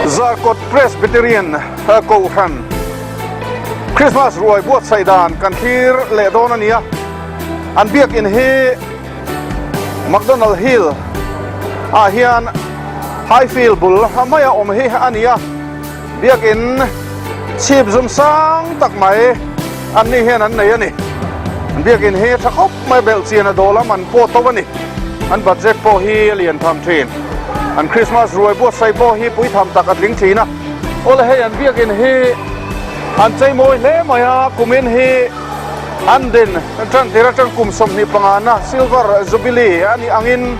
Zarkawt Presbyterian Kohhran Christmas ruai buatsaih dan kan thlir leh dawn a ni a, an biakin hi McDonald Hill ah hian Highfield bul maia awm hi a ni a, biakin chhip zum sang tak mai an ni hian an nei a ni. An biakin hi a tha khawp mai belh chian a dawl a man pawh to a ni. An budget pawh hi a lian tham thin. An Christmas ruai buatsaih pawh hi pui tham tak a tling thin a. Awle hei an biakin hi an chei mawi hle mai a, kumin hi an din tan tir atang kum 25 na Silver Jubilee a nih angin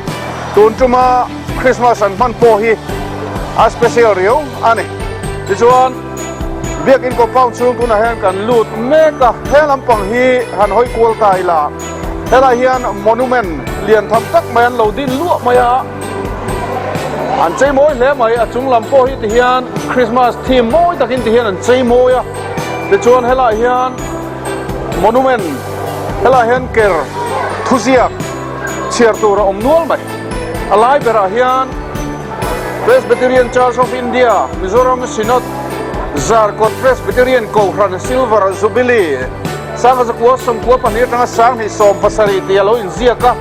tun tuma Christmas an hman pawh hi a special riau a ni. Tichuan biakin compound chhung tunah hian kan lut mek a, he lampang hi han hawi kual ta ila helai hian monument lian tham tak mai an lo din luah mai a. An chei mawi hle mai, a chung lam pawh hi ti hian Christmas theme mawi takin ti hian an chei mawi a, tichuan helaiah hian monument helaiah hian ker thuziak chhiar tur a awm nual mai. A lai berah hian Presbyterian Church of India Mizoram Synod Zarkawt Presbyterian Kohhran Silver Jubilee Sangha 92 atanga 2017 tih a lo inziak a.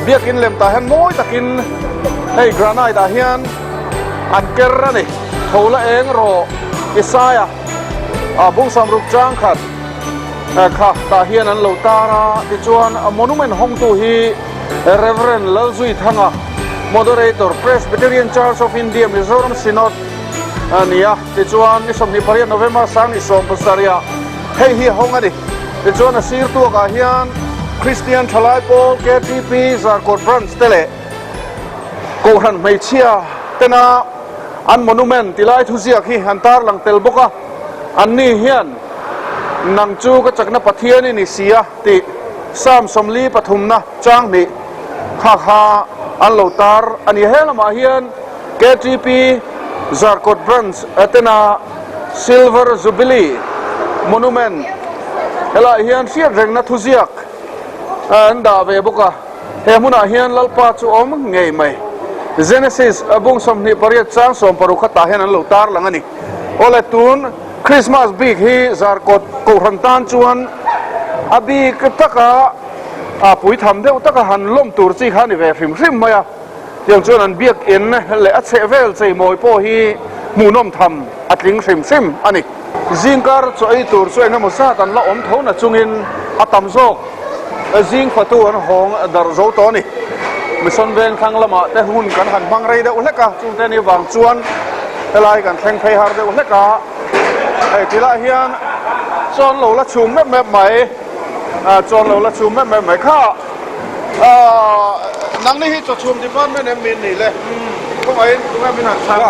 Biakin lem tah hian mawi takin hei granite ah hian an ker a ni. Tho la eng rawh Isaiah ah bungsam ruk chang khat kha tah hian an lo tar a, tichuan monument hawngtu hi Rev. Lalzuithanga, Moderator, Presbyterian Church of India Mizoram Synod a ni a, tichuan ni 28 November 2017 ah hei hi a hawng a ni. Tichuan a sir tuakah hian Kristian Thalai Pawl, KTP, Zarkawt Branch te leh Kohhran hmeichhia tena an monument tilai thuziak hi an tarlang tel bawk a, anni hian Nang chu ka chakna Pathian i ni si a tih Psalm 43na chang hnih kha kha an lo tar a ni. He lamah hian KTP, Zarkawt Branch tena Silver Jubilee Monument helaiah hian hriat rengna thuziak an dah ve bawk a, he hmunah hian Lalpa chu a awm ngei mai. Genesis bung 28 chang 16 khatah hian an lo tarlang a ni. Awle tun Christmas bik hi Zarkawt Kohhran tan chuan a bik taka a puitham deuh taka han lawm tur chi kha a ni ve hrim hrim mai a. Tiang chuan an biakin leh a chheh vel cheimawi pawh hi hmuhnawm tham a tling hrim hrim a ni. Zingkar chaw ei tur chu eng emaw zat an la awm tho na chungin a tam zawk zing fatu an hawng darh zo tawh a ni. Mission veng thlang lamah te hun kan han hmang rei deuh hlek a, chungte ni vang chuan helai kan thleng phei har deuh hlek a, hei tilai hian chaw an lo la chhum mep mep mai, chaw an lo la chhum mep mep mai kha. Nangni hi chawchhum department em min nih le? Khawngaihin tunge min han chhang a?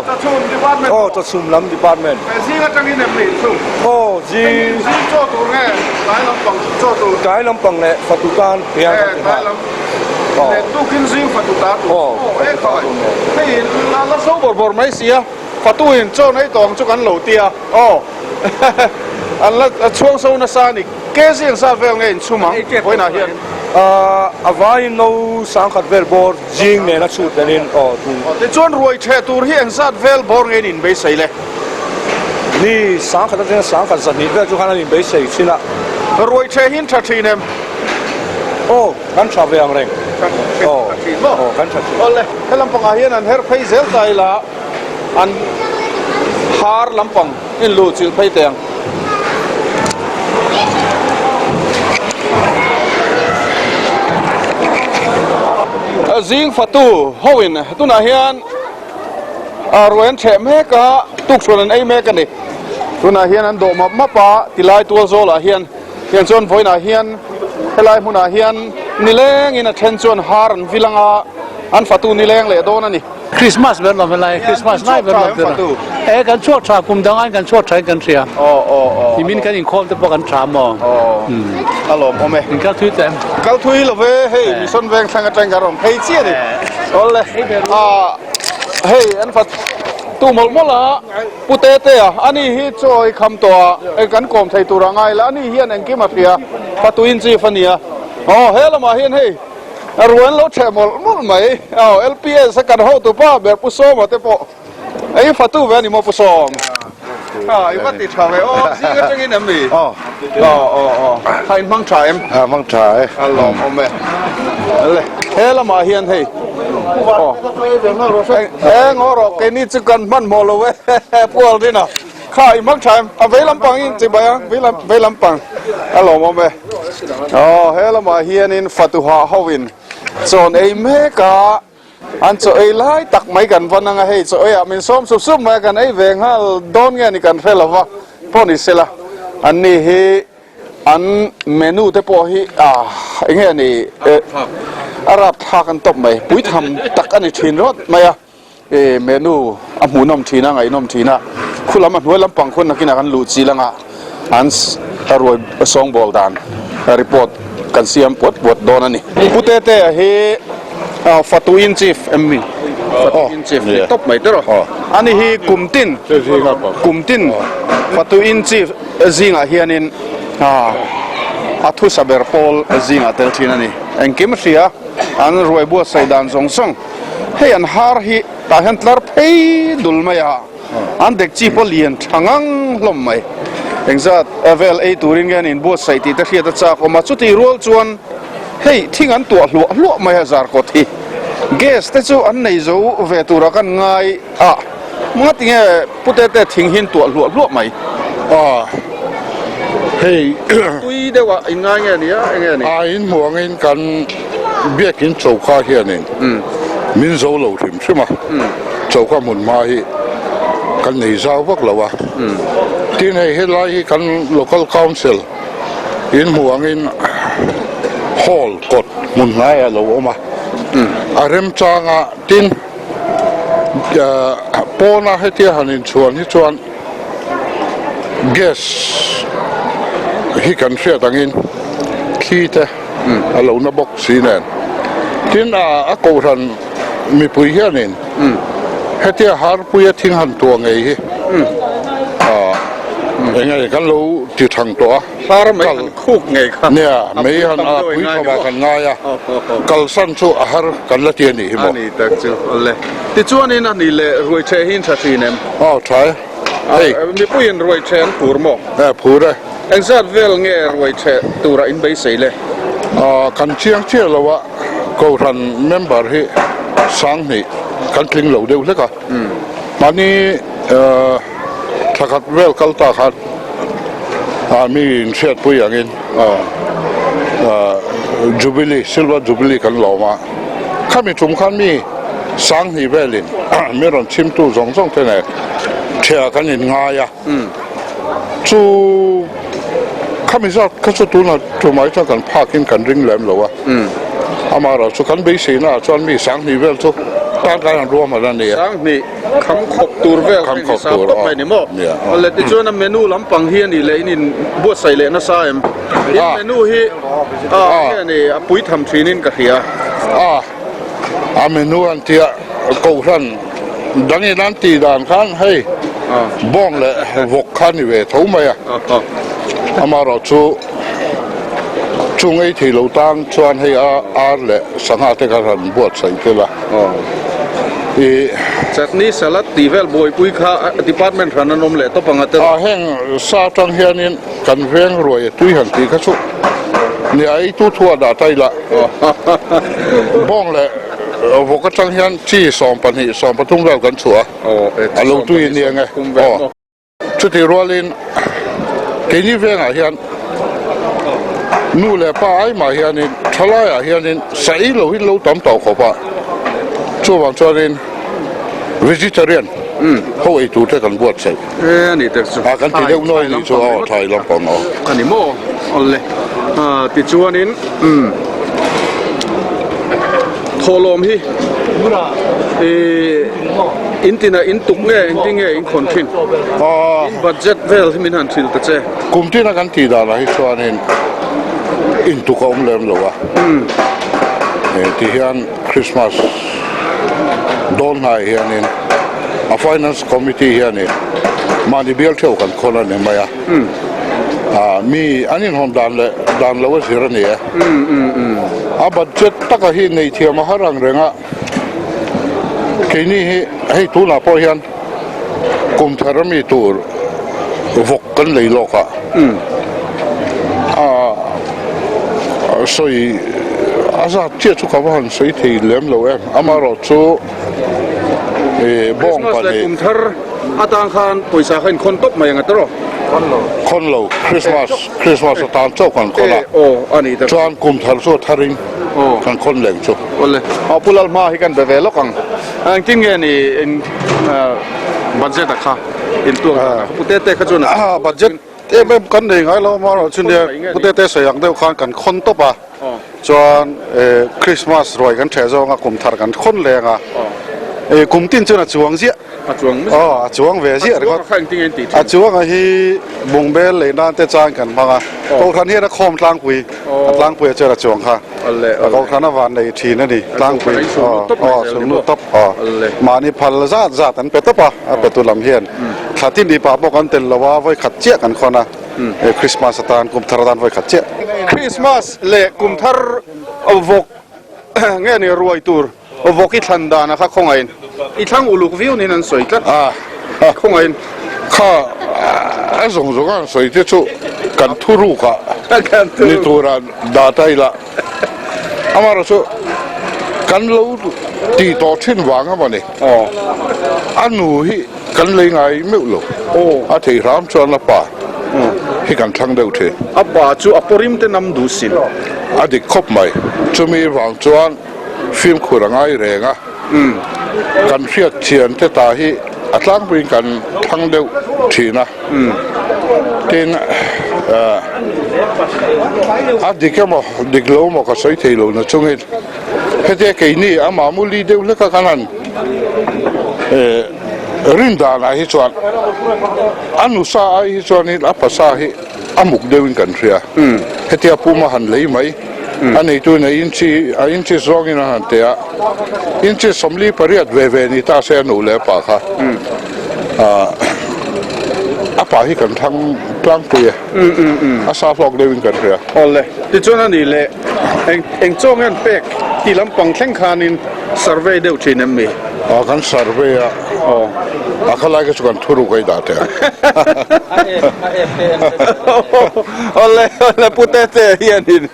Chawchhum department. Aw chawchhum lam department. Zing atangin em ni inchhung? Aw zing. Zing chaw tur nge tlai lampang chaw tur? Tlai lampang leh fatu tan hian kan ti nghal. Tlai lam leh tukin zing fatu ta tur. Aw e khawi. Hei la so bawr bawr mai sia fatu in chaw nei tawng chu kan lo tia. Aw. An la chhuang so nasa a ni. Kg ang zat vel nge inchhum ang vawiinah hian? A vaiin no sangkhat vel bawr zing nen a chhut lenin aw tum. Tichuan ruai theh tur hi eng zat vel bawr nge in inbeisei le? Ni sangkhat atanga sangkhat zahnih vel chu khan an inbeisei thin a. Ruai theh hi in tha thin em? Aw, kan tha ve ang reng. Tha thin maw? Aw, kan tha thin. Awle, helam pangah hian an her phei zel ta ila. An har lampang in luh chilh phei teh ang. Zing fatu ho in tunah hian ruai an chheh mek a, tukchhuan an ei mek a ni. Tunah hian an dawh map map a, tilai tual zawlah hian tiang chuan vawiinah hian helai hmunah hian nilengin a then chuan har an vil ang a, an fatu nileng leh dawn a ni. Christmas ber lawm helai Christmas nai ber lawm tur e kan chhuak tha kum dang an kan chhuak tha in kan hria nimin kan inkhawm te pawh kan tha maw a lawm awm e in kal thui ta em kal thui lo ve hei mission veng thlang atang ka rawn phei chiah ni awle a hei an fat tu mawlh mawlh a pu te te a ani hi chaw ei kham tawh a kan kawm thei tur a ngai la ani hian engkim a hria fatuin chief a nia aw he lamah hian hei. A ruai an lo ṭheh mawlh mawlh mai. Aw LPS a kan hotu pa ber Pu Sawma te pawh ei fatu ve a ni maw Pu Sawm? Ha i va ti ṭha ve aw zing aṭangin em ni? Aw aw aw ha in hmang ṭha em? Ha hmang ṭha e. A lawmawm e. Le he lamah hian hei aw eng aw rawh keini chu kan hmanhmawh lo e Pu Alrina. Kha i hmang tha em? A vei lampang in chibai a, vei lam vei lampang a lawmawm e. Aw he lamah hianin Fatuha ho in chawn ei mek a, an chaw ei lai tak mai kan va nang a, hei chaw ei ah min sawm sup sup mai a, kan ei ve nghal dawn nge ni kan hre lo va, pawh ni sela an ni hi an menu te pawh hi ah eng nge ni a rapthlak an tawp mai, puitham tak a ni thin rawt mai a. E menu a hmuhnawm thin a, ngaihnawm thin a, khu lam a hnuai lampang khawn nakinah kan luh chil anga an ruai sawngbawl dan report kan siam puat puat dawn a ni. Pu Tetea hi Fatu in Chief em mi? Fatu in Chief ni tawp mai tawh rawh. Ani hi kum tin kum tin Fatu in Chief zingah hianin a thusa ber pawl zingah tel thin a ni. Engkim hria an ruai buatsaih dan zawng zawng. Hei an har hi tah hian tlar phei dul mai a, an dek chi pawh lian tha ngang hlawm mai. Engzat vel ei turin nge an inbuatsaih tih te hriat a chak awm a, chutih rual chuan hei thing an tuah hluah hluah mai a zarkawt hi. Gas te chu an nei zo ve turah kan ngai a, ngatinge pute te thing hi an tuah hluah hluah mai. A, hei. Tui deuh ah in ngai nge ni a, enge ni? A inhmuh angin kan biakin choka hianin min zo lo hrim hrim a, choka hmun hma hi kan nei zau vak lo a, tin hei helai hi kan local council inhmuh angin hall kawt hmun hnaiah a lo awm a, a remchanga tin pawna hetia han inchhuan hi chuan Gas hi kan hriat angin thli te a lo na bawk si nen. Tin a kohhran mipui hianin hetia harpuia thing han tuah ngei hi eng nge kan lo ti thang tawh a. Har mei han khuk ngei kha. Nia, mei han a pui thlawmah kan ngai a, kalsan chu a har kan la ti a nih hi maw. A ni tak chu, awle. Tichuanin a ni leh ruaicheh hi in tha thin em? Aw tha e, hei. Mipuiin ruaicheh an phur maw? E phur e. Engzat vel nge ruaicheh tura in beisei le? Kan chiang chiah lo a, Kohhran member hi sanghnih kan tling lo deuh hlek a. Mahni thla khat vel kal ta khan mi inhriatpui angin Jubilee, Silver Jubilee kan lawm a. Khami tum khan mi sanghnih velin mi rawn chhimtu zawng zawng te nen ṭhehah kan inngai a. Chu khami zat kha chu tunah tumah hi chuan kan phakin kan ring lem lo a. Amaherawh chu kan beiseina ah chuan mi sanghnih vel chu tan kan han ruahman a ni a. Sanghnih kham khawp tur vel kha in sang tawp mai ni maw? Awle tichuan a menu lampang hi a nih leh in in buatsaih leh nasa em? In menu hi a nge ni a pui tham thinin ka hria. A a menu an tia kohhran dangin an tih dan khan hei bawng leh vawk kha a ni ve tho mai a. Amaherawh chu chung ei thei lo tan chuan hei a ar leh sangha te kha han buatsaih tel a. I. Chutney salad tih vel buaipui kha department hran an awm leh tawp ang a tel. A heng sa atang hianin kan veng ruai a tui han tih kha chu nia ei tu thu a dah ta ila. Bawng leh vawk atang hian chi 12, 13 vel kan chhuah a, a lo tui ania nge. Aw. Chutih rualin keini vengah hian nu leh pa aimah hianin thalaiah hianin sa ei lo hi lo tam tawh khawp a, chuvang chuanin vegetarian ho ei tur te kan buatsaih. E ani tek chu. A kan ti deuh nawi anih chu aw thai lampang aw. Ani maw awle tichuanin thawhlawm hi in tinah in tuk nge engtin nge in khawn thin? In budget vel hi min han hrilh ta che. Kum tina kan tih danah hi chuanin in tuk a awm lem lo a, ti hian Christmas dawn hnaiah hianin a Finance Committee hianin mahni bial theuh kan khawn a ni mai a. Mi an inhawn dan leh dan lo a zir a ni e. A budget taka hi nei thiam a har ang reng a, keini hi hei tunah pawh hian kum thar a mi tur vawk kan lei lawk a, a sawi a zat chiah chu ka va han sawi thei lem lo em, amaherawhchu bawng pahnih. Kum thar Atang khan pawisa kha in khawn tawp mai ang a tawrh? Khawn lo. Khawn lo. Christmas, Christmas atan chauh kan khawn a. Aw, a ni tak. Chuan kum thar chu a tharin kan khawn leng chu. Awle. Aw, Pu Lalhma hi kan be ve lawk ang. Engtin nge ni in budget a kha in tuak dan a kha Pu Tete kha chuan a. Budget em em kan nei ngai lo amaherawhchu nia Pu Tete sawi ang deuh khan kan khawn tawp a. Chuan Christmas ruai kan ṭheh zawng a, kum thar kan khawn leng a, kum tin chuan a chuang ziah. A chuang ziah? Aw, a chuang ve ziah ringawt. A chuang a kha engtin nge an tih ṭhin? A chuang a hi bungbel lei nan te chang kan hmang a, Kohhran hian a khawm tlangpui, a tlangpuiah chuan a chuang kha. Kohhran a van nei ṭhin a ni, tlangpui. Aw, sungnu tawp. Aw, mahni phal zat zat an pe tawp a, a petu lam hian. Thla tin ipah pawh kan tel lo a, vawikhat chiah kan khawn a. Christmas atan kum thar atan vawikhat chiah. Christmas leh kum thar vawk nge ni ruai tur vawk i thlan dan a kha khawngaihin i thlang uluk viau niin an sawi tlat khawngaihin. Kha a zawng zawng a an sawi te chu kan thuruk ah ni tura dah ta ila amaherawh chu kan lo tih tawh thin vang a mawni a nu hi Kan lei ngai meuh lo. A thei hram chuan a pa hi kan thlang deuh thin. A pa chu a pawrim te nam duh si lo. A dik khawp mai. Chumi vang chuan fimkhur a ngai reng a. Kan hriat thian te ta hi a tlangpuiin kan thlang deuh thin a. Tin, a dik emaw dik lo emaw ka sawi thei lo na chungin hetia keini a mamuli deuh hlek a kan han Rin danah hi chuan a nusa ai hi chuanin a pasa hi a muk deuhin kan hria. Hetia puma han lei mai a neituin a inchi a inchi zawngin a han teh a, inchi 48 ve ve ni ta se a nu leh a pa kha a pa hi kan thlang tlangpui e, a sa hlawk deuhin kan hria. Awle, tichuan a nih leh eng eng chaw nge an pek tih lampang thleng khanin survey deuh thin em mi? Aw kan survey a, a khalai kha chu kan thu ruk a i dah teh a. Awle awle Pu Tete hianin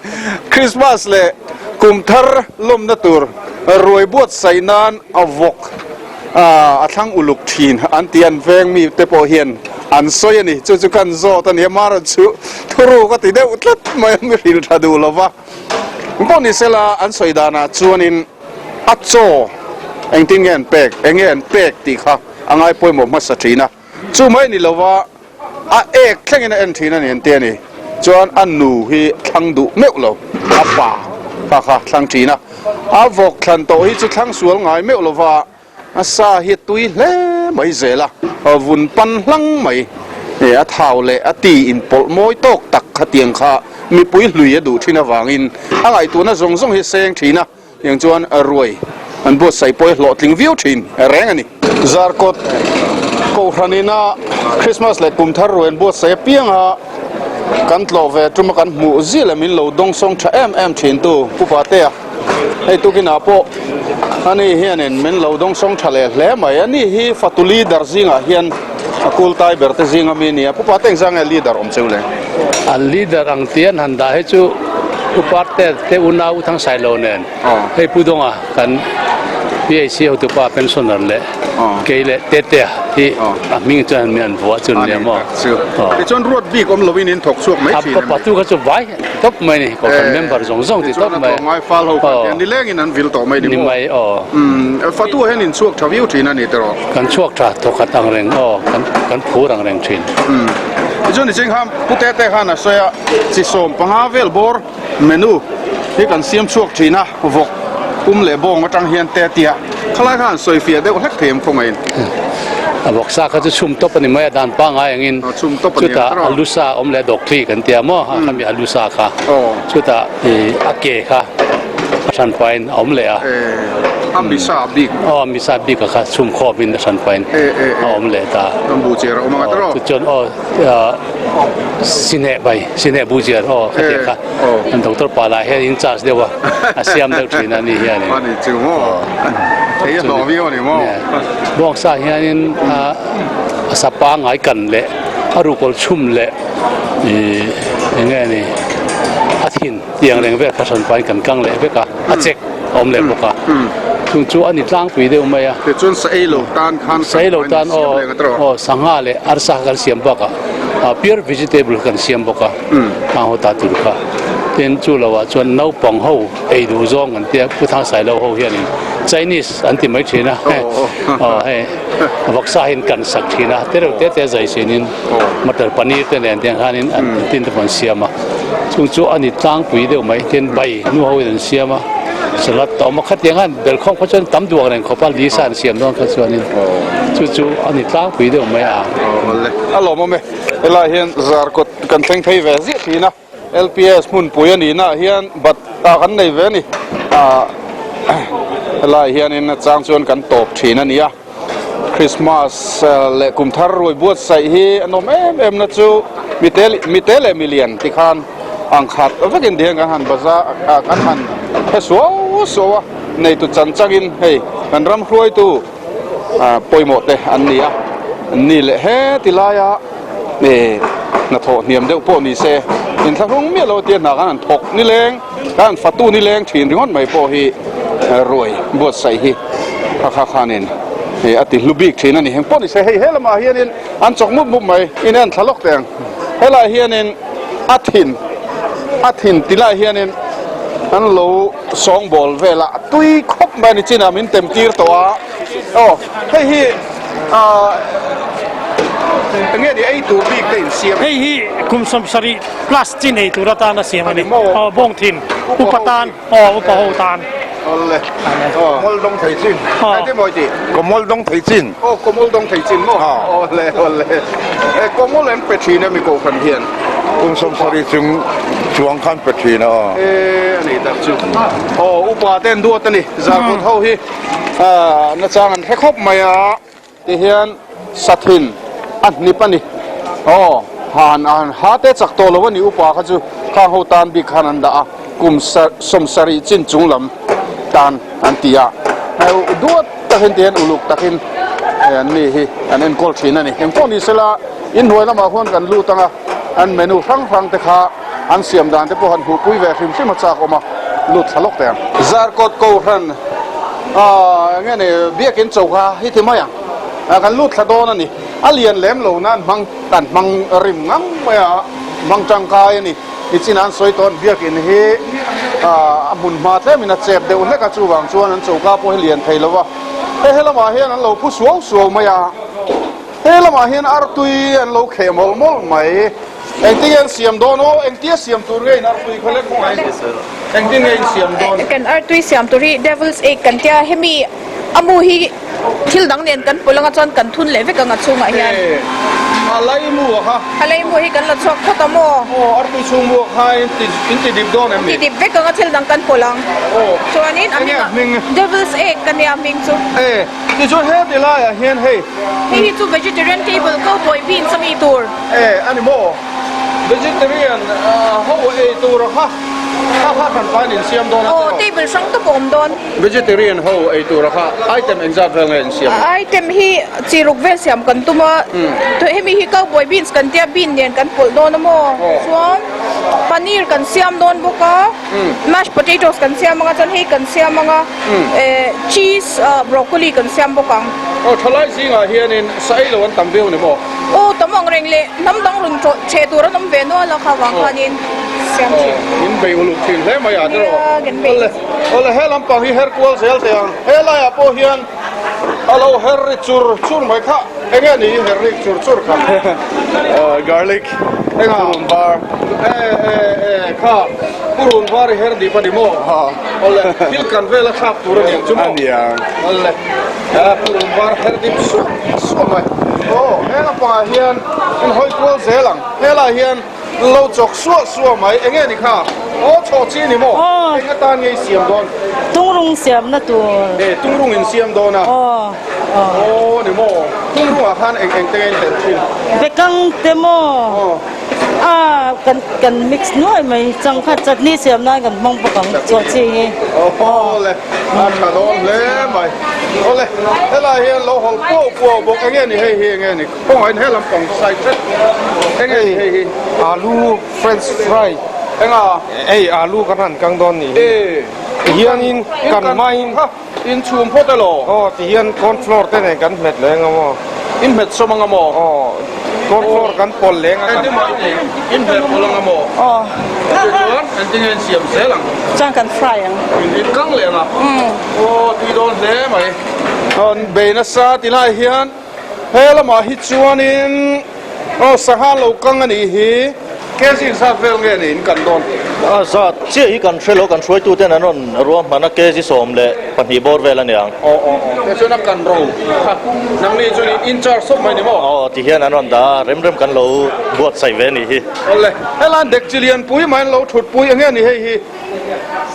Christmas leh kum thar lawmna tur ruai buatsaih nan a vawk a thlang uluk thin an ti an veng mi te pawh hian an sawi a ni. Chu chu kan zawt a ni a, Mara chu thu ruk a ti deuh tlat mai a, mi hrilh tha duh lo va. Pawh ni sela an sawi danah chuanin a chaw engtin nge an pek, eng nge an pek tih kha a ngai pawimawh hmasa thin a. Chu mai ni lova a ek thlengin a en thin a ni an ti a ni. Chuan a nu hi thlang duh meuh lo, a pa kha kha thlang thin a. A vawk thlan tawh hi chu thlang sual ngai meuh lova a sa hi a tui hle mai zel a, vun pan hlang mai a thau leh a ti inpawlh mawi tawk tak khatiang kha mipui hlui a duh thin avangin a ngaihtuahna zawng zawng hi a seng thin a. Tiang chuan ruai an buatsaih pawh hi hlawhtling viau thin reng a ni. Zarkawt Kohhranina Krismas leh kum thar ruai an buatsaih apianga kan tlawh ve tuma kan hmuh zia leh min lo dawngsawng tha em em thin tu Pu Patea hei tukinah pawh ani hianin min lo dawngsawng tha leh hle mai. Ani hi fatu leader zingah hian a kultai ber te zinga mi a ni a. Pu Pate engzah nge leader awm cheu le? An leader ang tih an han dah hi chu Pu Parte te unau U Thang Sailo nen hei Pu Dawnga kan PAC hotupa pensioner leh kei leh Tetea hi a hming chuan min an vuah chu nia maw. Tichuan ruat bik awm loin in thawk chhuak mai thin em? A patu kha chu vai tawp mai ni kohhran member zawng zawng ti tawp mai. Tichuan a tlawmngai fal ho kha hian nilengin an vil tawh mai ni maw? Ni mai aw. Fatu hian in chhuak tha viau thin a ni tiraw? Kan chhuak tha thawkhat ang reng aw kan phur ang reng thin. Tichuan niching khan Pu Tete khan a sawi a, chi 15 vel bawr menu hi kan siam chhuak thin a, vawk pum leh bawng atang hian te a ti a, khalai khan sawi fiah deuh hlek thei em khawngaihin. A vawk sa kha chu chhum tawp a ni mai a, dan pangngai angin chutah a lu sa awm leh dawk thli kan ti a maw, a khami a lu sa kha chutah a ke kha a hran pahin a awm leh a. A misa bik. Aw a misa bik a kha chhum khawpin a hran pahin a awm leh ta. Bamboo chair a awm ang a tiraw? Tichuan aw. Sineh bai, sineh buziar aw khatiang kha an doctor pa lah hian in charge deuh a, a siam deuh thin a ni hianin. Ani chu maw? Thei a hlawh viau a ni maw? Bawngsa hianin a sa pangngai kan leh a ruhkawl chhum leh ih eng nge ni a thin tiang reng vel kha hran pahin kan kang leh vek a, a chek a awm leh bawk a. Chung chu a ni tlangpui deuh mai a. Tichuan sa ei lo tan khan Sa ei lo tan aw aw sangha leh arsa kha kan siam bak a. Pure vegetable kan siam bawk a, khang ho ta tur kha. Tin chu lo ah chuan naupang ho ei duh zawng an tia Pu Thangsailo ho hianin Chinese an ti mai thin a, aw hei vawksa hian kan sak thin a, te reuh te te zai sinin matar paneer te nen tiang khanin an tin te pawh an siam a, chung chu a ni tlangpui deuh mai tin bai nu ho in an siam a, salad te awm a, khatiang khan belkhawm kha chuan tam duak reng khawp a, lisa an siam dawn kha chuanin chu chu a ni tlangpui deuh mai a. A lawmawm e, helai hian zarkawt kan thleng phei ve ziah thin a, LPS hmunpui a nihna ah hian bat ah kan nei ve a ni, ah helai hianin a chang chuan kan tawp thin a ni a, Christmas leh kum thar ruai buatsaih hi a nawm em em na chu mite mite leh milian tikhan ang khat vekin dian kan han bazar ah kan han hre suau suau a, neitu chan changin hei kan ram hruaitu. pawimawh te an ni a, an ni leh heti laia eh hnathawh hniam deuh pawh ni se inthlahrung miah lo tia hna khan an thawk nileng khan an fatu nileng thin ringawt mai pawh hi ruai buatsaih hi kha kha khanin eh a ti hlu bik thin a ni. Heng pawh ni se hei he lamah hianin an chawk mup mup mai in en thla lawk teh ang helaiah hianin a thin a thin ti laiah hianin an lo Sawngbawl velah tui khawp mai a ni chinah min tem tir tawh a, aw hei hi ahh eng nge ni ei tur bik te in siam. Hei hi kum 70 plus chin ei tur atan a siam a ni, aw bawng thin upa tan aw upa ho tan. Awle aw Mawlh dawng thei chin. Engtin maw i tih? Kaw mawlh dawng thei chin. Aw kaw mawlh dawng thei chin maw? Awle awle e kaw mawlh an pe thin a mi kohhran hian. Kum 70 chung chuang khan pe thin a aw. E a nei tak chu. Aw upa te an duat a ni. Zarkawt ho hi nachang an hre khawp mai a ti hian sathin a hnip a ni. Aw han an ha te chak tawh lo a ni upa kha chu khang ho tan bik khan an dah a kum 70 chin chung lam tan an ti a. Duat takin ti hian uluk takin an ni hi an enkawl thin a ni. Engpawh ni sela inhnuai lamah khuan kan lut ang a. An menu hrang hrang te kha an siam dan te pawh han hmuhpui ve hrim hrim a chak awm a, lut thla lawk teh ang. Zarkawt Kohhran aah eng nge ni biakin cho kha hi ti mai ang, kan lut thla dawn a ni. A lian lem lo nan hmang kan hmang rim ngang mai a, hmang tangkai a ni. Nichin an sawi tawh an biakin hi aah a hmun hma tlemin a chep deuh hlek a, chuvang chuan an choka pawh hi lian thei lo va. Hei helamah hian an lo phu suau suau mai a. He lamah hian artui an lo kheh mawlh mawlh mai. Engtin nge an siam dawn aw? Engtia siam tur nge in artui kha lek kawng ai? Engtin nge in siam dawn? Kan artui siam tur hi Devil's egg kan tia, hemi a mu hi thil dang nen kan pawlh anga chuan kan thun leh vek ang a chhungah hian. E, a lai mu a kha. A lai mu hi kan la chhuak phawt a maw? Aw, artui chhung mu a kha in ti in ti dip dawn em ni? Ti dip vek anga thil dang kan pawlh ang. Aw. Chuanin a hming a Devil's egg ka nia a hming chu. E. Tichuan heti laiah hian hei. Hei hi chu vegetarian table cowboy beans a mi tur. E a ni maw? Vegetarian ho ei tur a kha kha kha hran pain in siam dawn a tiraw? Aw table hrang te pawh awm dawn. Vegetarian ho ei tur a kha item engzat vel nge in siam? Item hi chi ruk vel siam kan tum a, hemi hi cowboy beans kan tia bean nen kan pawlh dawn a maw? Chuan paneer kan siam dawn bawk a. Mashed potatoes kan siam anga chuan hei kan siam anga cheese broccoli kan siam bawk ang. Aw thalai zingah hianin sa ei lo an tam viau ni maw? Aw tam ang reng leh hnam dang rawn tawlh chhe tur an awm ve nual a kha vang khanin siam thin. Aw in bei uluk thin hle mai ah tiraw? Nia kan bei. Awle awle he lampang hi her kual zel teh ang he laiah pawh hian a lo her ri chur chur mai kha eng nge ni her rik chur chur kha? Garlic. Enga? Purun var. E e e kha purun var i her dip a ni maw? Ha. Awle thil kan vel a thlak tur a ni ang chu maw? A ni ang. Awle purun var her dip suah suah mai. Aw he lampangah hian in hawi kual zel ang. Helaiah hian lo chawk suah suah mai. Eng nge ni kha? Aw chawh chi a ni maw? Eng atan nge i siam dawn? Tungrung siamna tur. E tungrung in siam dawn a. Aw. Aw ni maw? Tungrungah khan eng eng te nge in telh thin? Bekang te maw? A kan kan mix nuai mai changkha chutney siam nan kan hmang bawk ang chawhchi hi. Awle a tha dawn hle mai. Awle helai hian lo hawlh puau puau bawk enge ni hei hi enge ni kawngah in he lampang side hret enge ni hei hi. Alu french fry Enga? Hei alu kan han kang dawn ni hi. Tihianin kan hmain. In chhum phawt elaw? Aw tihian corn flour te nen kan hmet leng a maw? In hmet sawm anga maw? Aw corn flour kan pawlh leng a kan. Engtin mah in hmet pawlh anga maw? Aw. Tichuan engtin nge in siam zel ang? Chuan kan fry ang. In kang leh anga? Aw tui dawn hle mai. An bei nasa ti lai hian he lamah hi chuanin aw sangha lo kang a nih hi. Kg zat vel nge niin kan dawn? A zat chiah hi kan hre lo, kan hruaituten an rawn ruahman a, kg 12 bawr vel a ni ang. Aw aw aw, te chuan a kan ro kha nangni chuan in in charge sawp mai ni maw? Aw ti hian an rawn dah a, rem rem kan lo buatsaih ve a nih hi. Awle, helai dekchi lianpui mai an lo thutpui eng nge ni hei hi?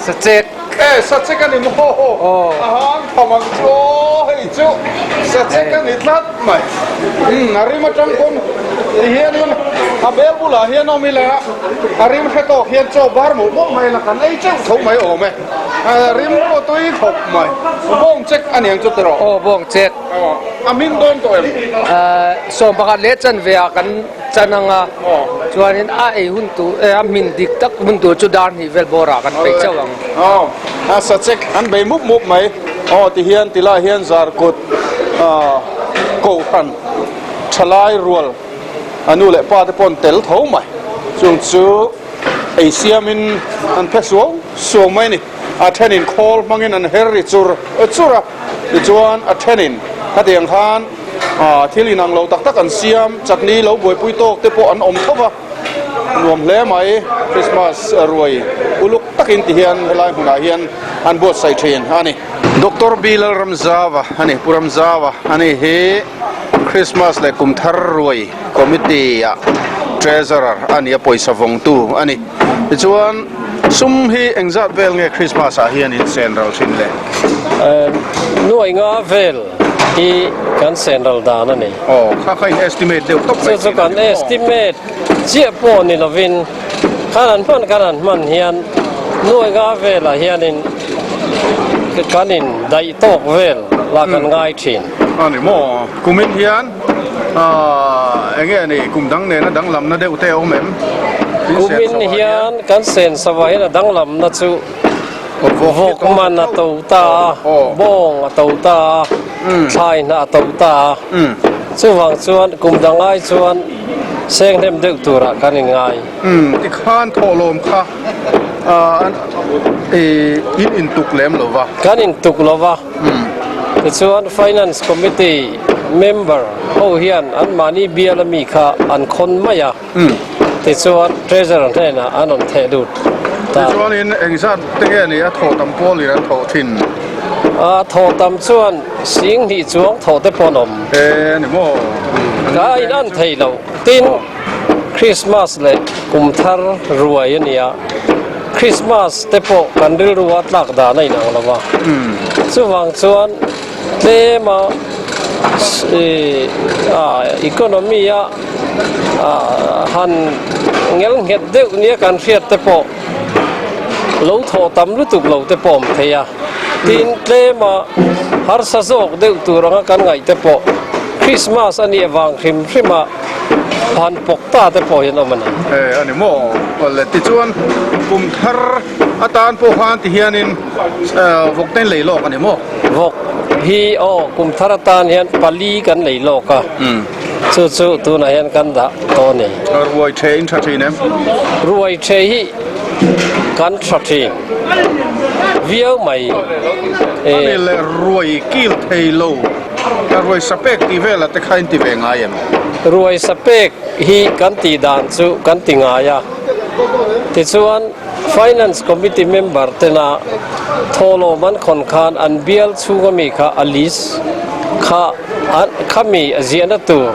Sachek. E, sachek a ni maw? Aw. A hang tham ang chu aw, hei chu sachek a ni tlat mai. Umm, a rim atang pawn ti hianin a bel bulah hian awm ila a rim hre tawk hian chaw bar mawlh mawlh mai la kan ei teuh tho mai awm e. A rim pawh tui khawp mai. Bawng chek a niang chu tiraw? Aw, bawng chek. Aw, a min dawn tawh em? 11 leh chanve ah kan chan ang a, chuanin a ei hun tur, a hmin dik tak hun tur chu dar hnih vel bawrah kan peih chauh ang. Aw, a sachek an bei mup mup mai. Aw ti hian ti lai hian zarkut kohhran thalai rual a nu leh pa te pawh an tel tho mai. Chung chu ei siamin an phe suau suau mai a ni. A thenin khawl hmangin an her ri chur chur a, tichuan a thenin khatiang khan thil inang lo tak tak an siam, chutney lo buaipui tawk te pawh an awm tho va, nuam hle mai Christmas ruai uluk takin ti hian helai hmunah hian an buatsaih thin a ni. Doctor B Lalramzava a ni, Pu Ramzava a ni hi Christmas leh kum thar ruai committee ah treasurer a ni a, pawisa vawngtu a ni. Tichuan, sum hi engzat vel nge Christmas ah hian in sen ral thin le? Nuai nga vel hi kan sen ral dan a ni. Aw, kha kha in estimate deuh tawp mai Chu chu kan estimate chiah pawh ni lovin khan an hman kan han hman hian nuai nga velah hianin kan in daih tawk vel lah kan ngai thin. A ni maw? Kumin hian Eng nge ni kum dang nena danglamna deuh te a awm em? Kumin hian kan sen sava hian a danglamna chu vawk man a to ta a, bawng a to ta a, thlai hnah a to ta a. Chuvang chuan kum dang ai chuan seng hnem deuh turah kan inngai. Tikhan thawhlawm kha in intuk lem lo va. Kan intuk lo va. Tichuan Finance Committee member ho hian anmahni bial ami kha an khawn mai a, tichuan Treasurer hnenah an rawn theh lut ta. Tichuanin engzat te nge ni a thawh tam pawlin an thawh thin? A thawh tam chuan sing hnih chuang thawh te pawh an awm. E ni maw? Ka in an thei lo. Tin, Christmas leh kum thar ruai a nia. Christmas te pawh kan rilru a tlak dan a inang lo va, chuvang chuan tlema economy a han ngel nghet deuh nia kan hriat te pawh lo thawh tam lutuk lo te pawh awm thei a, tin tlema harsa zawk deuh tur anga kan ngaih te pawh Christmas a nih avang hrim hrim a. Han pawk ta te pawh hian awm a ni. E a ni maw? Awle tichuan kum thar atan pawh khan ti hianin vawk te in lei lawk a ni maw? Vawk hi aw kum thar atan hian pali kan lei lawk a, chu chu tunah hian kan dah tawh a ni. Ruai the in tha thin em? Ruai the hi kan tha thin viau mai e. A ni le ruai kil thei lo. Ka ruai sapek tih velah te kha in ti ve ngai em? Ruai sapek hi kan tih dan chu kan ti ngai a, tichuan Finance Committee member tena thawhlawm an khawn khan an bial chhunga mi kha a list kha khami a ziahna tur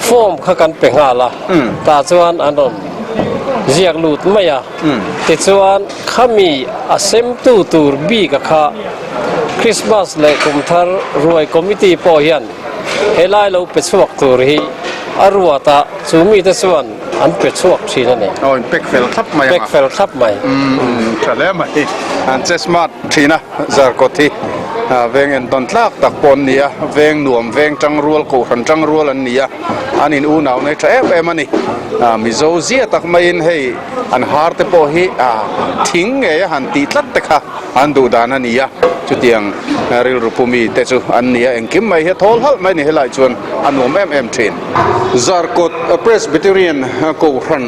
form kha kan pe nghal a, tah chuan an rawn ziak lut mai a, tichuan khami a semtu tur bik a kha Christmas leh kum thar ruai committee pawh hian helai lo pe chhuak tur hi. a ruat a, chu mite chuan an pe chhuak thin a ni. Aw, in pack fel thlap mai ang a. Pack fel thlap mai. Umm, tha hle mai. An che smart thin a, Zarkawt hi veng entawn tlak tak pawh an ni a, veng nuam, veng tangrual, kohhran tangrual an ni a, an in unau nei tha em em a ni. Mizo zia tak maiin hei an har te pawh hi thing ngei a han tih tlat te kha an duh dan a ni a, chutiang rilru pu mi te chu an ni a, engkim mai hi a thawl halh mai a ni helaiah chuan a nuam em em thin. Zarkawt Presbyterian Kohhran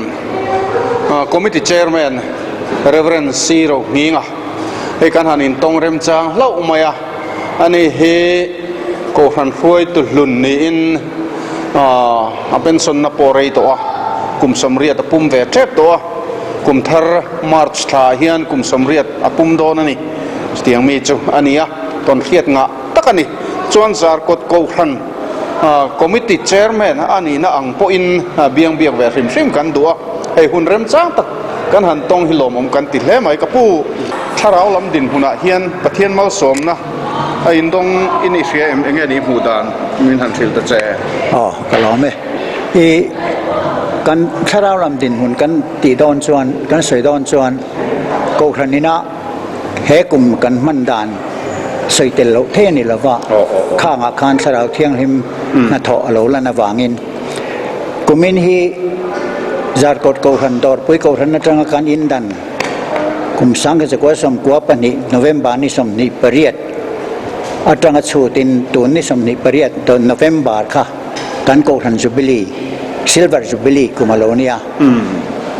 Committee Chairman Rev. C. Rohminga hei kan han intawng remchang hlauh mai a, ani hi Kohhran hruaitu hlun niin a pension na pawh rei tawh a, kum sawmriat a pum ve tep tawh a, kum thar March thla ah hian kum sawmriat a pum dawn a ni. Chutiang mi chu a ni a, tawnhriat ngah tak a ni. Chuan Zarkawt Kohhran Committee Chairman a nihna ang pawhin biang biak ve hrim hrim kan duh a, hei hun remchang tak kan han tawng hi lawmawm kan ti hle mai. Ka pu, thlarau lam dinhmunah hian Pathian malsawmna a indawng in i hria em? Enge ni hmuh dan min han hrilh ta che? Aw, ka lawm e. I kan thlarau lam dinhmun kan tih dawn chuan, kan sawi dawn chuan Kohhran ina he kum kan hman dan sawi tel loh thei a ni lova, khangah khan Thlarau Thianghlim hnathawh a lo lan avangin kumin hi Zarkawt Kohhran Dawrpui Kohhran atanga kan indan kum 1992 November ni 28 atanga chhutin tun ni 28 November kha kan Kohhran Jubilee, Silver Jubilee kum a lo nia.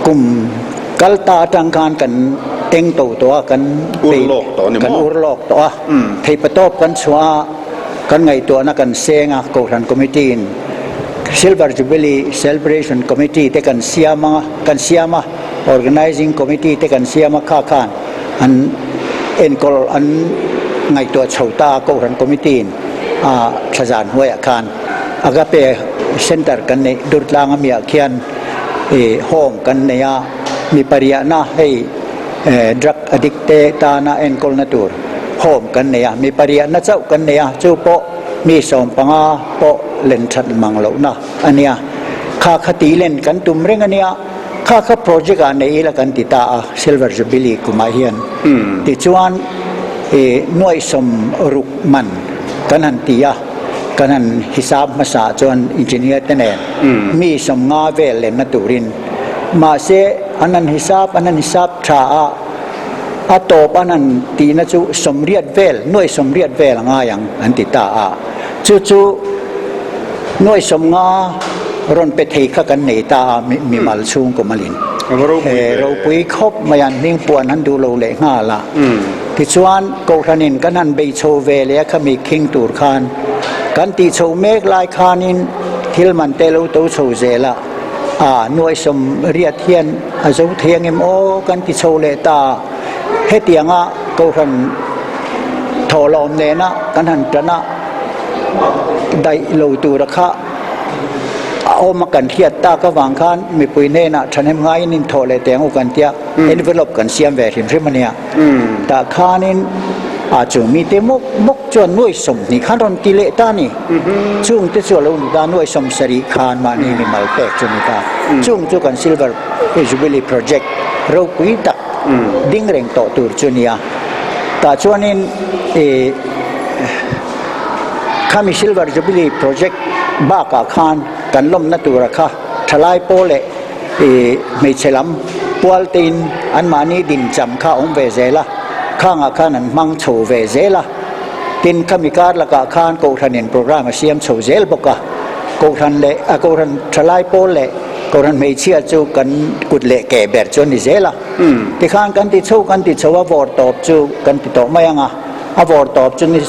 Kum kal ta atang khan kan eng to tawh a, kan kan ur lawk tawh a, theipatawp kan chhuah a, kan ngaihtuahna kan seng a, Kohhran Committee in Silver Jubilee Celebration Committee te kan siam a, kan siam a, Organizing Committee te kan siam a, kha khan an enkawl an ngaihtuah chho ta a, Kohhran Committee in a thlazan hnuaiah khan Agape Centre kan neih Durtlang amiah khian ih home kan nei a, mi pariahna hei drug addict te tana enkawlna tur home kan nei a, mi pariahna chauh kan nei a, chu pawh mi 15 pawh len that mang lohna a nia. Kha kha tih len kan tum reng a nia, kha kha project ah nei ila kan ti ta a, Silver Jubilee kumah hian. Tichuan ih nuaih 60 man kan han ti a. Kan han hisap hmasa chuan engineer te nen mi 50 vel lenna turin mahse an han hisap an han hisap tha a, a tawp an han tihna chu 80 vel, nuai 80 vel a ngai ang an ti ta a. Chu chu nuai 50 rawn pe thei kha kan nei ta a mimal chhungkaw malin. He ropui khawp mai an hming puan han duh lo leh nghal a. Tichuan, Kohhranin kan han bei chho ve leh a khami khing tur khan kan tih chho mek lai khanin thil man te lo to chho zel a, a nuaihsawm riat hian a zo thei angem aw kan ti chho leh ta a, hetianga Kohhran thawhlawm nena kan han tan a daih lo tura kha a awm a kan hriat tak avang khan mipui hnenah thahnem ngaiin inthawh leh teh ang u kan tia envelope kan siam ve hrim hrim a nia. Tah khanin a chung mite mawk mawk chuan nuai 20 khan rawn ti leh ta a ni. Chung te chu a lo ni ta, nuai 70 khan mahni mimal pek chu a ni ta. Chung chu kan Silver Jubilee Project ropui tak ding reng tawh tur chu a ni a. Tah chuanin ih khami Silver Jubilee Project bakah khan kan lawmna tura kha thalai pawl leh Ih hmeichhe lam pual tein anmahni dincham kha a awm ve zel a, khangah khan an hmang chho ve zel a. Tin, khami kar lakah khan Kohhranin programme a siam chho zel bawk a. Kohhran leh a Kohhran thalai pawl leh Kohhran hmeichhia chu kan kut leh ke ber chu a ni zel a. Tikhan kan ti chho kan ti chho a vawr tawp chu kan ti tawh mai ang a. A vawr tawp chu ni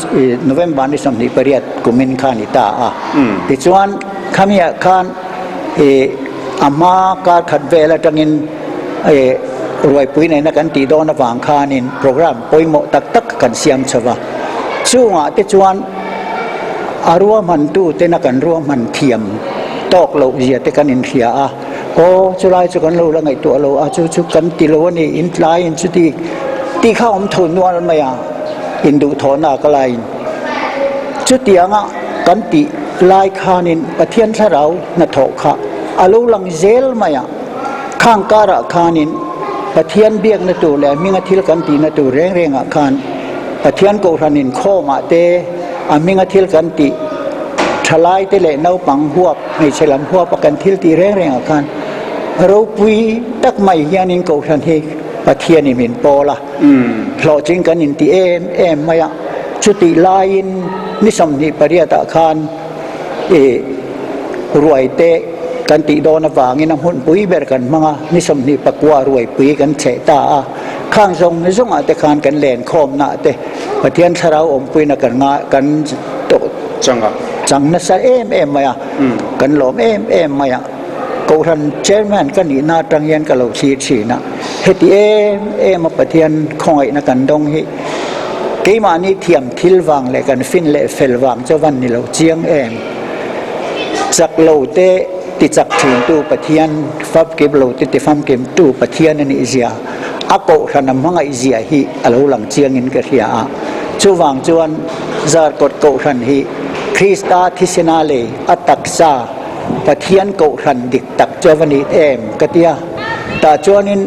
November ni 28 kumin kha a ni ta a. Tichuan, khamiah khan Ih a hma kar khat vel atangin ih ruaipui neihna kan tih dawn avang khanin program pawimawh tak tak kan siam chho va. Chungah te chuan a ruahmantu tena kan ruahman thiam tawk loh zia te kan inhria a, aw chulai chu kan lo la ngaihtuah lo a, chu chu kan ti lo a ni, in tlaiin chuti tih kha awm tho nual mai a, induhthawhna ka laiin chutianga kan tih. lai khanin Pathian thlarau hnathawh kha a lo lang zel mai a, khang karah khanin Pathian biakna tur leh a hminga thil kan tihna tur reng rengah khan Pathian kohhran inkhawmah te a hminga thil kan tih thalai te leh naupang huap, hmeichhe lam huapa kan thil tih reng rengah khan ropui tak mai hianin kohhran hi Pathianin min pawl a, hlawhtling kan inti em em mai a, chutih laiin ni 28 ah khan ih ruai te kan tih dawn avangin a hmunpui ber kan hmang a, ni 29 ruaipui kan cheh ta a, khang zawng zawng ah te khan kan len khawmna te Pathian thlarau awmpuina kan nga kan chang nasa em em mai a, kan lawm em em mai a. Kohhran Chairman ka nihna atang hian ka lo thlir thin a, heti em em a Pathian khawngaihna kan dawng hi keimahni thiam thil vang leh kan fin leh fel vang chu van ni lo chiang em. Chak lo te ti chak thin tu Pathian, famkim lo te ti famkim tu Pathian a nih zia, a kohhran a hmangaih zia hi a lo lang chiang in ka hria a. Chuvang chuan Zarkawt Kohhran hi Krista thisena lei a taksa, Pathian kohhran dik tak chu a va ni em ka ti a, tah chuanin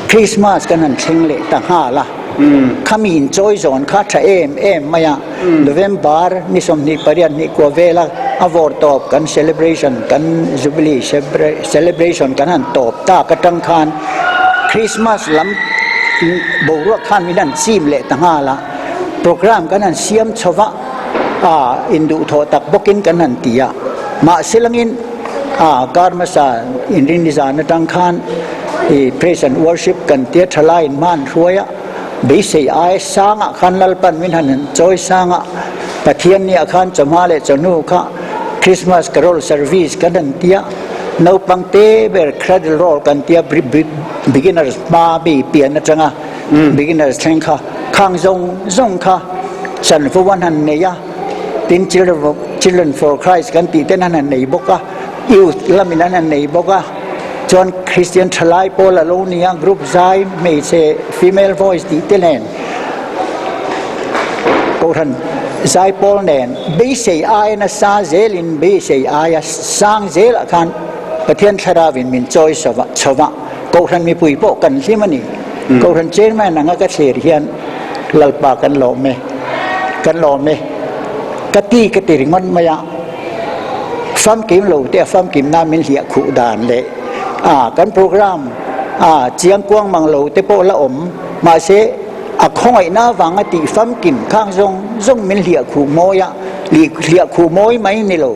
Christmas kan han thleng leh ta nghal a, khami inchawi zawn kha tha em em mai a, November ni 28 hnih kua vela a vawr tawp kan celebration kan Jubilee celebration kan han tawp tak atang khan Christmas lam boruak khan min han chim leh ta nghal a, program kan han siam chho va. A induhthawh tak bawkin kan han ti a, mahse langin a kar hmasa inrin nizan atang khan i praise and worship kan tia tha laiin hma an hruai a, beisei ai sangah khan Lalpan min han chawi sang a, Pathian nia khan chawhma leh chawhnu kha Christmas carol service kan han tia, naupang te ber cradle roll kan tia beginners hma mi pian atanga beginners thleng kha khang zawng zawng kha chanvo an han nei a, tin Children for Christ kan tih ten an han nei bawk a, youth lamin an han nei bawk a, chuan Christian thalai pawl a lo ni a, group zai hmeichhe female voice tih te nen Kohhran zai pawl nen beisei aia nasa zelin beisei aia sang zelah khan Pathian thlarauin min chawi chho va. Kohhran mipui pawh kan hlim a ni. Kohhran chairman anga ka thlir hian Lalpa kan lawm e, kan lawm e ka ti ka ti ringawt mai a. Famkim lo te a famkim nan min hliah khuh dan leh a kan program a chiang kuang mang lo te pawh la awm mahse a khawngaihna avanga tih famkim khang zawng zawng min hliah khuh mawi a, hliah khuh mawi mai ni lo.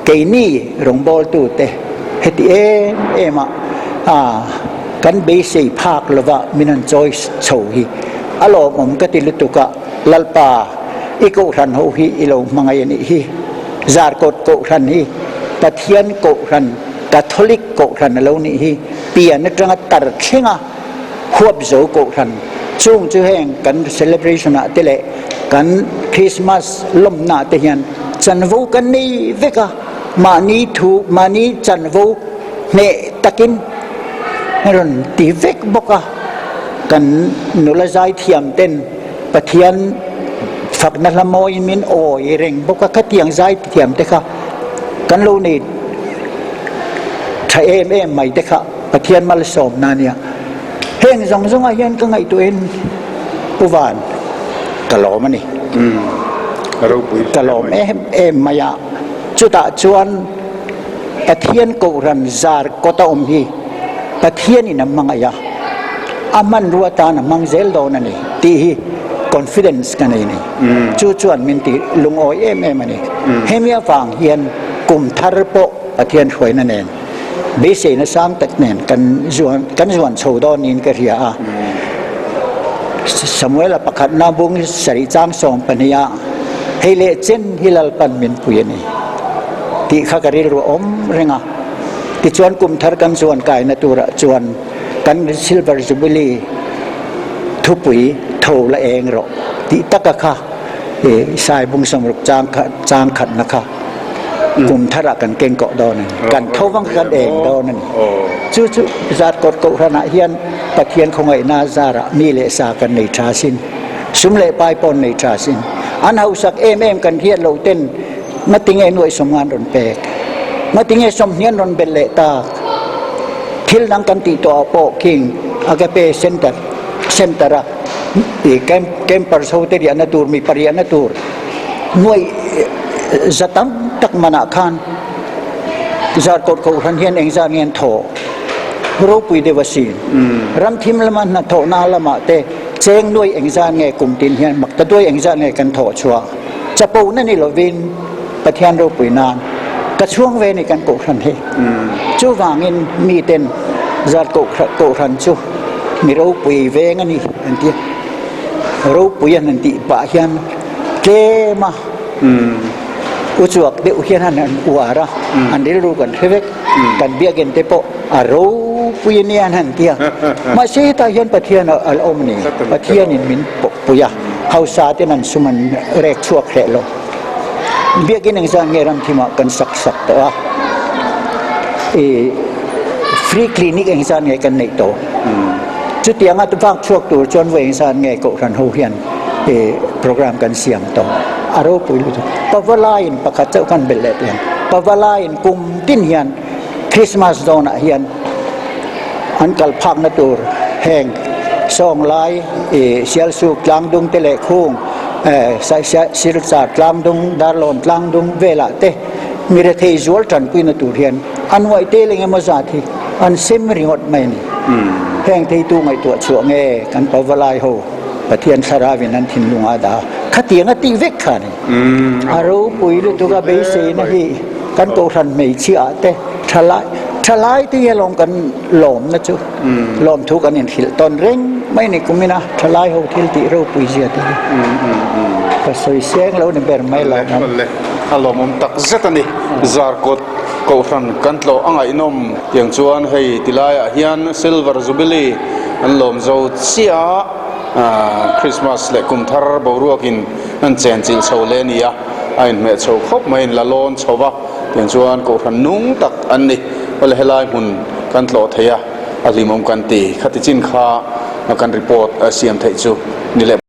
Keini rawngbawltute heti em em a kan beisei phak lova min han chawi chho hi a lawmawm ka ti lutuk a, Lalpa i kohhran ho hi i lo hmangaih a nih hi, Zarkawt kohhran hi Pathian kohhran Catholic kohhran a lo nih hi, pian atanga tar thlenga huap zo kohhran chung chu heng kan celebration ah te leh kan Christmas lawmna ah te hian chanvo kan nei vek a, mahni thu mahni chanvo hneh takin a rawn ti vek bawk a, kan nula zaithiam ten Pathian fakna hla mawiin min awi reng bawk a, khatiang zaithiam te kha kan lo nei tha em em mai te kha. Pathian malsawmna a nia. Heng zawng zawngah hian ka ngaihtuahin Pu Van ka lawm a ni. Ka lawm em em mai a. Chutah chuan Pathian Kohhran zar kawt a awm hi Pathianin a hmangaih a, a hmanrua tan a hmang zel dawn a ni tih hi confidence ka nei a ni. Chu chuan min ti lungawi em em a ni. Hemi avang hian kum thar pawh Pathian hruaina nen Beiseina sang tak nen kan zuan kan zuan chho dawn niin ka hria a. Samuela pakhatna bung sarih chang 12 ah hei leh chen hi Lalpan min pui a ni tih kha ka rilru a awm reng a. Tichuan kum thar kan zuan kaina turah chuan kan Silver Jubilee thupui tho la eng rawh tih taka kha Sai bung 60 chang chang khatna kha kum tharah kan keng kawh dawn a ni. Kan tho vang kha kan eng dawn a ni. Chu chu zat kawt kohhranah hian Pathian khawngaihna zarah mi leh sa kan nei tha sin, sum leh pai pawh an nei tha sin. An hausak em em kan hriat loh ten Ngatinge nuaih sawmnga an rawn pek? Ngatinge sawmhnih an rawn belh leh tak? Thil dang kan tih tawh ah pawh khing Agape Center Center a ih camp campers ho te riahna tur mipa riahna tur nuaih za tam tak manah khan Zarkawt Kohhran hian engzah nge an thawh? Ropui deuh asin. Ramthim lama hnathawhna lamah te cheng nuaih engzah nge kum tin hian mak ta duai engzah nge kan thawh chhuah? Chapona ni lovin Pathian ropui nan ka chhuang ve ni kan Kohhran hi. Chuvangin miten zat Kohhran chu mi ropui veng a ni an ti a. Ropui an han tih pah hian tlem a uchuak deuh hian an han uar a, an rilru kan hre vek. Kan biakinn te pawh a ropui a nia an han ti a. Mahse hetah hian Pathian a la awm a ni. Pathianin min pui a, hausa ten an sum an rek chhuak hreh lo. Biakinn engzat nge ramthimah kan sak sak tawh a, ih free clinic engzat nge kan neih tawh. Chutianga vak chhuak tur chuan vawi engzat nge Kohhran ho hian ih program kan siam tawh. A ropui lutuk. Pavalaiin pakhat chauh kan belh leh teh ang. Pavalaiin kum tin hian Christmas dawnah hian an kal phakna tur heng Sawnglai ih Sialsuk tlangdung te leh khung Silchar tlangdung Darlawn tlangdung velah te mi rethei zual tanpuina tur hian an uaih tel eng emaw zat hi an sem ringawt mai a ni. Heng theitu ngaihtuah chhuah nge kan pavalai ho Pathian thlarauin an thinlung a dah a, khatiang a tih vek kha a ni. A ropui lutuk a beiseina hi kan kohhran hmeichhia ah te thalai thalai te hi alawm kan lawmna chu lawmthu kan inhrilh tawn reng mai ni kumin a thalai ho thil tih ropui zia te hi ka sawi seng lo ni ber mai lo A lawmawm tak zet a ni. Zarkawt kohhran kan tlawh a ngaihnawm tiang chuan hei tilaiah hian Silver Jubilee an lawm zo chiah a, Christmas leh kum thar boruakin an chenchilh chho leh a ni a. A inhmeh chho khawp mai in la lawn chho va, tiang chuan kohhran nung tak an ni. Awle helai hmun kan tlawh thei a, a hlimawm kan ti. Khati chin kha kan report siam theih chu ni leh.